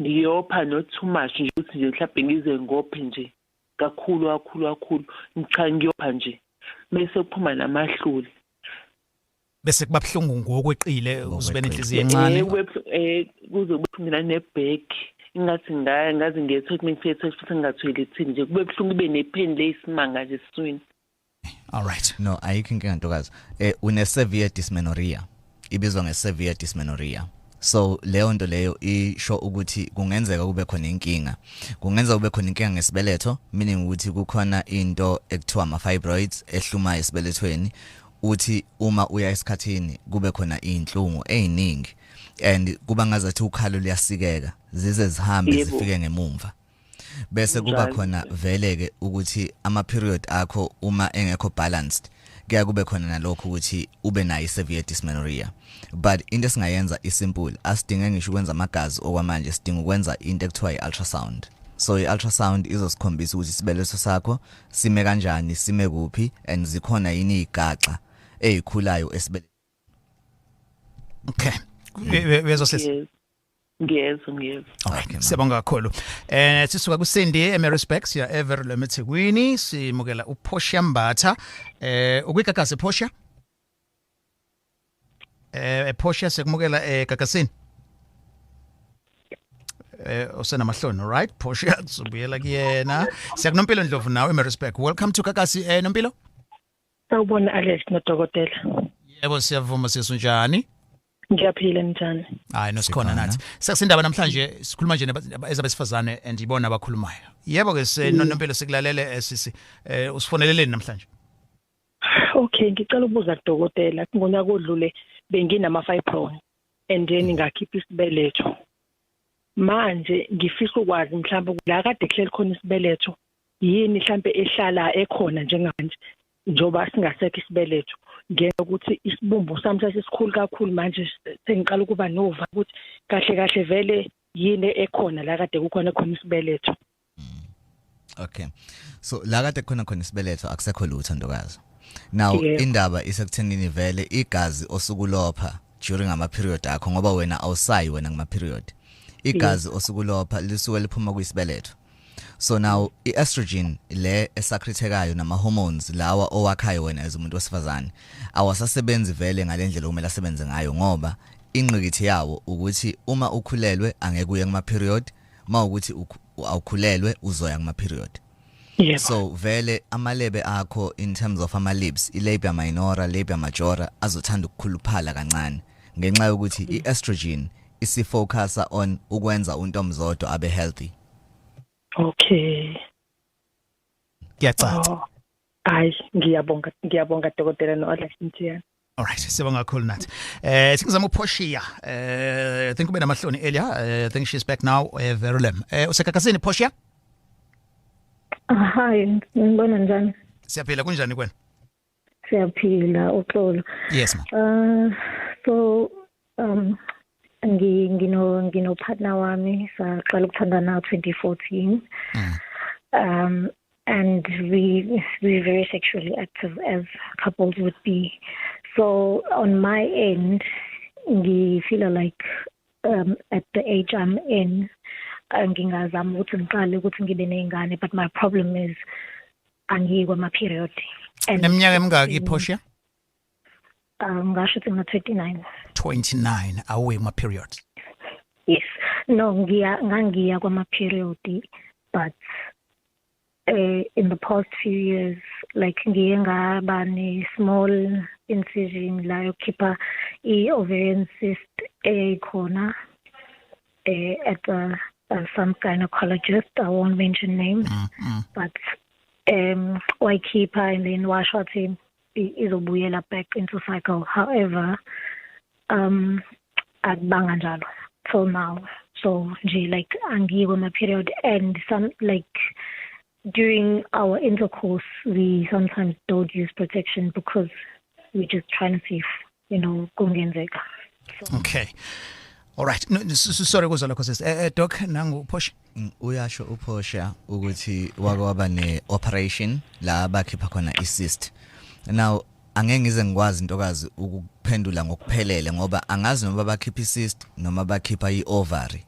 Ngiyopha not too much nje, ukuthi nje mhlawumbe ngize ngophe nje kakhulu kakhulu kakhulu. Cha, ngiyopha nje. Bese kuphuma namahluli. Bese kuba buhlungu ngokweqile, uzube nenhliziyo encane. Kuze kube mina ne-back ingathi ngaya ngazi ngiye-toilet, ngifike futhi nginga-toiletini nje, kube buhlungu, kube ne-pain leyisimanga nje esiswini. All right. No, ayikho inkinga, ntokazi. Une severe dysmenorrhea. Ibizwa nge severe dysmenorrhea. So leyo nto leyo isho ukuthi kungenzeka kube khona inkinga. Kungenzeka kube khona inkinga ngesibeletho, meaning ukuthi kukhona into ekuthiwa ama fibroids ehluma esibelethweni. Uthi uma uya esikhathini kube khona inhlungu eziningi and kuba ngazathi ukhalo luyasikeka, zize zihambe zifike ngemumva. Bese kuba khona vele ke ukuthi ama period akho uma engekho balanced, kuya kube khona nalokho ukuthi ube nayo severe dysmenorrhea. But into esingayenza isimple, asidinge ngisho ukwenza amagazi okwamanje, sidinga ukwenza into ekuthiwa i-ultrasound. So i-ultrasound izosikhombisa ukuthi isibeletho sakho sime kanjani, sime kuphi, and zikhona yini izigaxa ezikhulayo esibelethweni. Okay. Uyezwa, sisi? Ngiyezwa, ngiyezwa. Alright, siyabonga kakhulu. Sisuka kuSindi eMaritzburg siya eVerulam eThekwini, simukela uPortia Mbatha. UkwiGagasi, Portia? Portia, sikumukela eGagasini. Usenamahloni, right? Portia, sizobuyela kuyena. Siyakunompilo Ndlovu nawe eMaritzburg. Welcome to Gagasi, Nompilo. Sawubona, Alex nodokotela. Yebo, siyavuma sisunjani? Ngiyaphila, njani? Hayi, nosikhona nathi. Sekusindaba namhlanje, sikhuluma nje ezabesifazane and ibona abakhulumayo. Yebo ke senonompilo, sikulalele, sisi. Usifoneleleni namhlanje? Okay, ngicela ukubuza kudokotela. Ngonyaka odlule benginama fibroid and then ngakhipha isibeletho. Manje ngifisa ukwazi mhlawumbe la kade kuhleli khona isibeletho yini mhlambe ehlala ekhona njengamanje, njoba singasekho isibeletho, ngenxa ukuthi isibumbu sami sesikhulu kakhulu manje, sengiqala ukuba nova ukuthi kahle kahle vele yini ekhona la kade kukhona khona isibeletho. Okay, so la kade khona khona isibeletho akusekho lutho, ntokazi. Now indaba isekuthenini vele igazi osukulopha during ama period akho, ngoba wena awusayi wena ngama period, igazi osukulopha lisuke liphuma kuyisibeletho. So now i-estrogen le esecretekayo nama hormones lawa owakhayo wena as umuntu wesifazane awasasebenzi vele ngalendlela okumele asebenze ngayo, ngoba ingqikithi yawo ukuthi uma ukhulelwe angeke uye kuma period, uma ukuthi awukhulelwe uzoya kuma period. So vele amalebe akho, in terms of ama lips, i-labia minora, labia majora, azothanda ukukhuluphala kancane ngenxa yokuthi i-estrogen isifocusa on ukwenza untomzodo abe healthy. Okay. Kuyacaca. Oh. Hayi, ngiyabonga, ngiyabonga dokotela no Alex Mthiyane. Alright, siyabonga kakhulu nathi. Singizama uPortia. I think ube namahloni earlier. I think she's back now, Verulam. Usegagasini, Portia? Hi, ngibona njani? Siyaphila, kunjani kwena? Siyaphila, uxolo. Yes, ma. So ngino partner wami, saqala ukuthandana 2014. And we're very sexually active, as couples would be. So on my end, Ngifeel like at the age I'm in, ngingazama ukuthi ngiqale ukuthi ngibe nezingane, but my problem is angiyi kwama period. Neminyaka emingaki, Portia? Ngasho ukuthi ngina 29. 29, awuyi kuma period? Yes. No, ngangiya kwama period, but in the past few years, like ngiye ngaba ne small incision la yokukhipha i-ovarian cyst eyayikhona at some gynecologist. I won't mention names, but wayikhipha and then washo wathi izobuyela back into cycle. However, akubanga njalo till now. So nje like angiyi kwama period, and some like during our intercourse we sometimes don't use protection because we're just trying to see if, you know, kungenzeka. So. Okay. All right. No, sorry kuzwa lokho sis. Doc, nangu Portia. Uyasho uPortia ukuthi wake waba ne operation la bakhipha khona i-cyst. Now angeke ngize ngikwazi intokazi ukuphendula ngokuphelele ngoba angazi noma bakhipha i-cyst noma bakhipha i-ovary.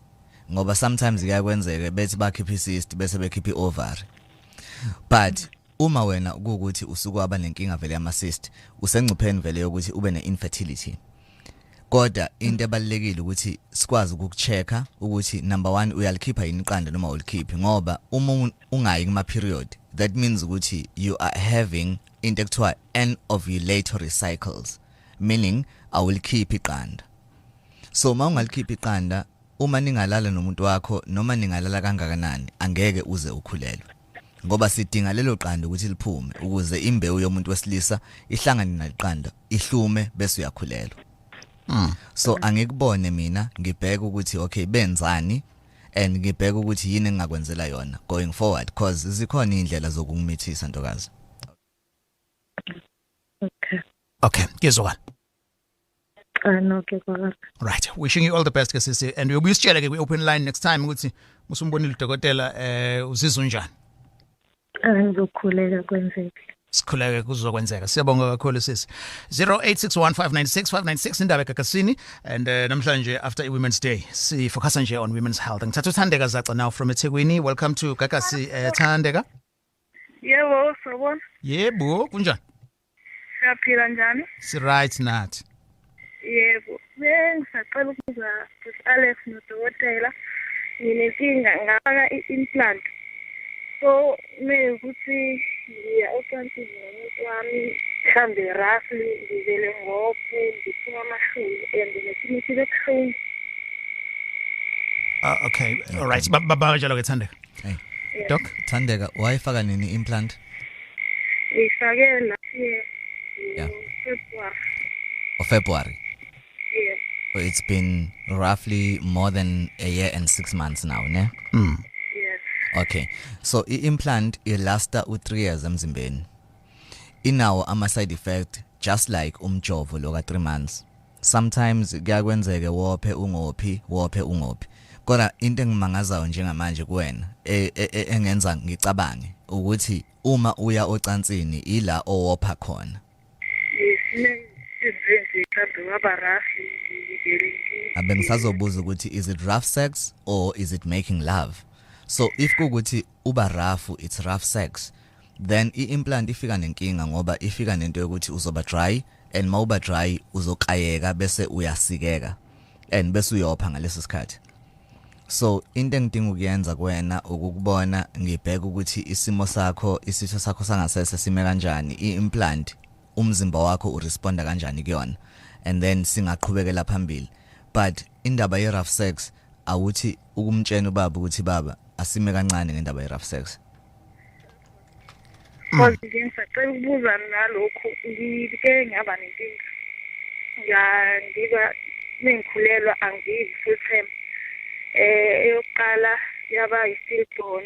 Ngoba sometimes kuyakwenzeka bethi bakhipha i-cyst bese bekhipha i-ovary. But uma wena ukuthi usukwaba nenkinga vele yama cyst, usengcupheni vele yokuthi ube ne-infertility. Kodwa into ebalekile ukuthi sikwazi ukukuchecka ukuthi number 1 uyalikhipha yini iqanda noma ulikhiphi, ngoba uma ungayi kuma period, that means ukuthi you are having into ekuthiwa anovulatory cycles, meaning awulikhiphi iqanda. So uma ungalikhiphi iqanda, uma ningalala nomuntu wakho noma ningalala kangakanani, angeke uze ukhulelwe, ngoba sidinga lelo qanda ukuthi liphume ukuze imbewu yomuntu wesilisa ihlangane naliqanda ihlume bese uyakhulelwa. So angikubone mina, ngibheka ukuthi okay benzani, and ngibheka ukuthi yini engingakwenzela yona going forward, cause zikhona indlela zokumithisa ntokazi. Okay, ngizwakala. No, ngizwakala. Right, wishing you all the best ke sisi, and uyobuya usitshele ke kwi open line next time ukuthi usumbonile udokotela uzizwa unjani. Ngizokhuleka kwenzeke. Sikhuleke kuzokwenzeka. Siyabonga kakhulu sisi. 0861596596 indaba eGagasini, and namhlanje after i Women's Day si focus nje on women's health. Ngithatha uThandeka Zaca now from eThekwini. Welcome to Gagasi, Thandeka. Yebo, sawubona. Yebo, kunjani? Siyaphila, njani? Si right nathi. Yebo, bengisacela ukuza Alex nodokotela. Nginenkinga, ngafaka i-implant. So mekuthi ngiya ocansini nomuntu wami, mhlambe roughly ngivele ngophe, ngiphuma amahlulu and nesimo sibe buhlungu. Okay, all right. Baba kanjalo ke Thandeka. Hey. Doc, Thandeka, wayifaka nini implant? Ngiyifake last year. Yeah. February. Or February. Yeah. So it's been roughly more than a year and 6 months now, ne? Mm. Yes. Okay. So i-implant ilasta u3 years emzimbeni. Inawo ama side effect just like umjovo lo ka 3 months. Sometimes kuyakwenzeke wophe ungophi, wophe ungophi. Kodwa into engimangazayo njengamanje kuwena engenza ngicabange ukuthi uma uya ocansini ila owopha khona. Abengisazobuza ukuthi is it rough sex or is it making love? So if kukuthi uba rough, it's rough sex, then i-implant ifika nenkinga ngoba ifika nento yokuthi uzoba dry, and mawuba dry uzokayeka bese uyasikeka and bese uyopha ngaleso sikhathi. So into engidinga ukuyenza kuwena ukukubona ngibheka ukuthi isimo sakho, isitho sakho sangasese sime kanjani, i-implant umzimba wakho uresponda kanjani kuyona, and then singaqhubekela phambili. But indaba ye rough sex, awuthi ukumtshena ubaba ukuthi baba asime kancane ngendaba ye rough sex. Kodwa ngisacela ukubuza nalokhu, ngike ngaba nenkinga. Ngiba mengikhulelwa angivi full term. Eyokuqala yaba i-stillborn,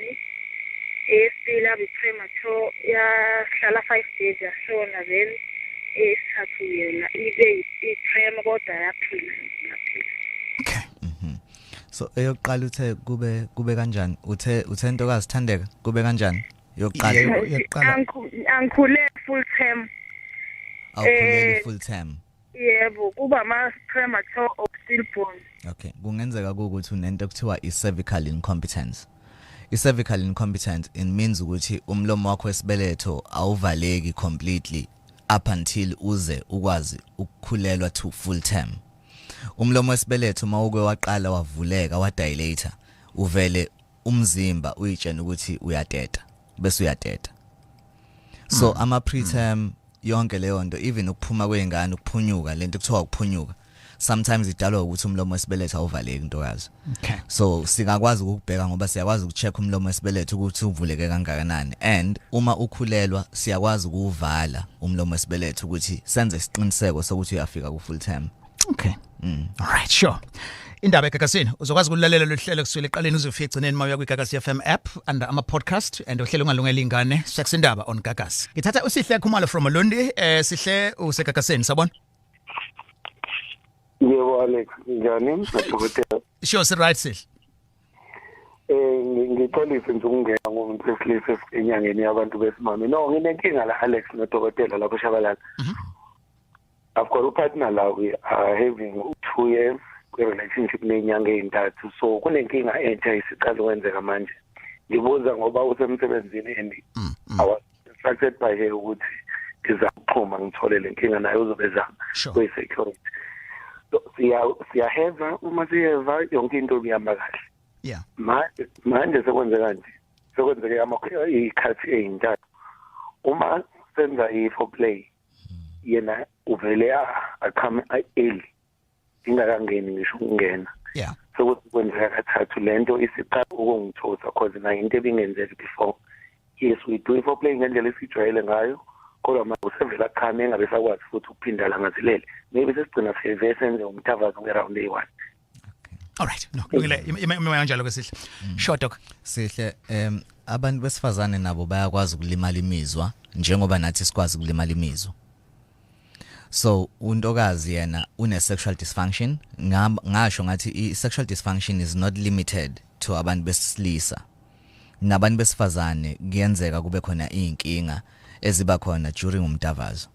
eyesibili yaba i-premature, yahlala 5 days yashona, then eyesithathu yona ibe i-prem kodwa yaphila. Okay. So eyokuqala uthe kube kanjani? Uthe ntokazi Thandeka kube kanjani? Yokuqala angikhule full term. Awukhuleli full term. Yebo, kuba ama premature or stillborn. Okay, kungenzeka ukuthi unento ekuthiwa i-cervical incompetence. I-cervical incompetence, it means ukuthi umlomo wakho wesibeletho awuvaleki completely up until uze ukwazi ukukhulelwa to full term. Umlomo wesibeletho mawuke waqala wavuleka, wadilate, uvele umzimba uyitshena ukuthi uyateta, bese uyateta. So ama preterm, yonke leyo nto, even ukuphuma kweingane, ukuphunyuka, lento kuthiwa ukuphunyuka, sometimes idalwa ukuthi umlomo wesibeletho awuvaleki, ntokazi. So singakwazi ukubheka ngoba siyakwazi ukucheck umlomo wesibeletho ukuthi uvuleke kangakanani, and uma ukhulelwa siyakwazi ukuvala umlomo wesibeletho ukuthi senze isiqiniseko sokuthi uyafika ku full term. Okay. All right, sure. Indaba eGagasini uzokwazi ukulalela lo hlelo kusukela eqaleni uzofika egcineni mawuya kwiGagasi FM app under ama podcast and uhlelo ungalungela ingane, Sex Indaba on Gagasi. Ngithatha uSihle Khumalo from Ulundi. Sihle, useGagasini, sabona. Yebo Alex, njani dokotela? Sure, si right, Sihle. Ngixolise nje ukungena ngomuntu wesilisa enyangeni yabantu besimame. No, nginenkinga la Alex nodokotela lapho Shabalala. I've got a partner la, we are having 2 years kwi-relationship nenyanga ey'ntathu, so kunenkinga entsha isiqala ukwenzeka manje. Ngibuza ngoba usemsebenzini and I was instructed by her ukuthi ngizakuxhuma ngithole le nkinga, naye uzobe ezama kwi-security. So siyaheva, uma siyeva yonke into ihamba kahle. Manje sekwenzeka nje, sekwenzeke iy'khathi ey'ntathu uma senza i-foreplay, yena uvele aqhame early ingakangeni ngisho ukungena. Sekuthi kwenzeka kathathu, lento isiqala ukungithusa cause nayo into ebingenzeki before. Yes, we do i-foreplay ngendlela esijwayele ngayo, kodwa manje usevele aqhame engabe sakwazi futhi ukuphinda langazelele. Maybe sesigcina sivele senze umthavazo nge-round eyi-one. All right. No, kulungile, ima kanjalo ke, Sihle. Sure, doc. Sihle, abantu besifazane nabo bayakwazi ukulimala imizwa njengoba nathi sikwazi ukulimala imizwa. So untokazi yena une sexual dysfunction. Ngasho ngathi i sexual dysfunction is not limited to abantu besilisa, nabantu besifazane kuyenzeka kube khona inkinga eziba khona during umdavazo.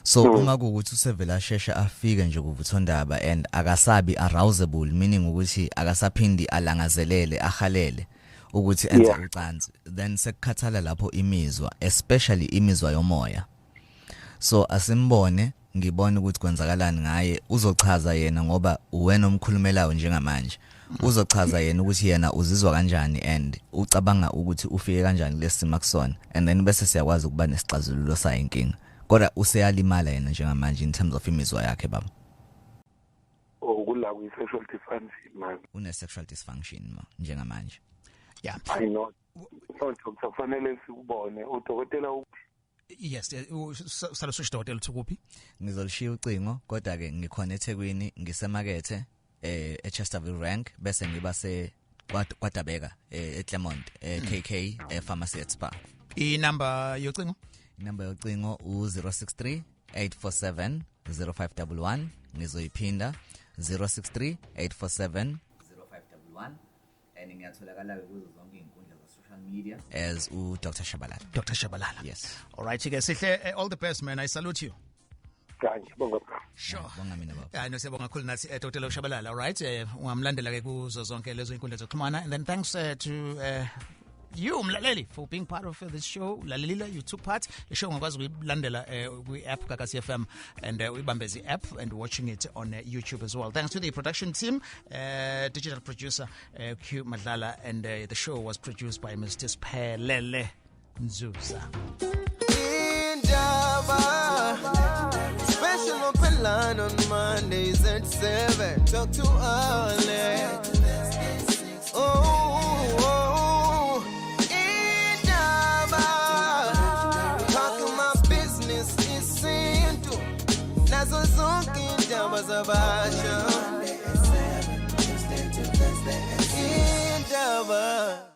So uma kuwukuthi usevela asheshe afike nje kuvuthondaba and akasabi arousable, meaning ukuthi akasaphindi alangazelele, ahalele ukuthi enze ucansi, then sekukhathala lapho imizwa, especially imizwa yomoya. So asimbone, ngibone ukuthi kwenzakalani ngaye. Uzochaza yena ngoba uwena omkhulumelayo njengamanje. Uzochaza yena ukuthi yena uzizwa kanjani and ucabanga ukuthi ufike kanjani kulesimo akusona, and then bese siyakwazi ukuba nesixazululo sayo inkinga. Kodwa useyalimala yena njengamanje in terms of imizwa yakhe, baba. Okula kwi-sexual dysfunction manje. Une sexual dysfunction ma njengamanje. I know. No, doctor, kufanele sikubone udokotela. Yes, sala switch, dokotela, uthi kuphi? Ngizolishiya ucingo, kodwa ke ngikhona eThekwini, ngisemakethe eChesterville Rank, bese ngiba se KwaDabeka, eClermont, KK Pharmacy at Spa. Inamba yocingo? Inamba yocingo u063 847 0511. Ngizoyiphinda, 063 847 0511, and ngiyatholakala kuzo zonke izinkundla za social media as u Dr Shabalala. Dr Shabalala. Yes. All right ke Sihle, all the best man, I salute you. Kanje, bonga. Sure. Bonga mina, baba. Yeah, no, siyabonga kakhulu nathi, Dr. Shabalala. All right, ungamlandela ke kuzo zonke lezo inkundla zokuxhumana, and then thanks to you mlaleli for being part of this show. Lalelile, you took part. The show ungakwazi ukuyilandela kwi-app Gagasi FM and uyibambeze app and watching it on YouTube as well. Thanks to the production team, digital producer Q Madlala, and the show was produced by Mr. Sphelele Nzuza. Indaba special open line on Mondays at 7. Talk to Alex. Oh, Indaba. Talking my business isintu. Nazo zonke indaba zabasha. Indaba.